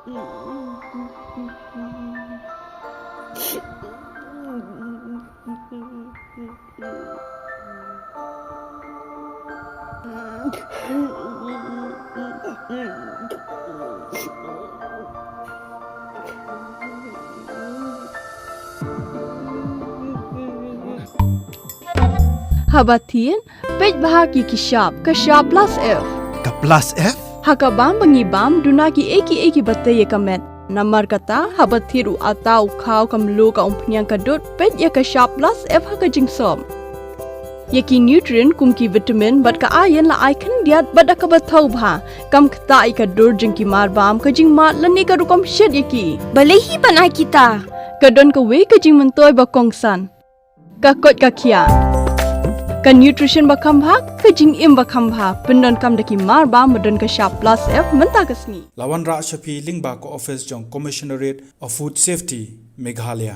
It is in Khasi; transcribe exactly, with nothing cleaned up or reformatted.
Haba thied, peit bha ki ki shap, ka shap plus F. Ka plus F? Ha ka bam ba ngi bam, duna ki ei ki ei ki ba tei ïa ka met. Namar kata, haba thied u atta, u khaw, ka mluh, ka umphniang, ka dud, peit ïa ka shap plus F ha ka jingsop. Ïa ki nutrient kum ki vitamin bad ka iron la ai khyndiat bad da kaba thaw bha. Kam ktah ïa ka dur jong ki mar bam, ka jingmad lane ka rukom shet ïa ki. Balei hi ban ai kita? Ka don kawei ka jingmyntoi ba kongsan. Ka koit ka khiah. Ka nutrition ba kham bha, ka jingim ba kham bha. Pyndonkam da ki mar bam ba don ka shap plus F mynta ka sngi. La wanrah sha phi lyngba ka office jong Commissionerate of Food Safety, Meghalaya.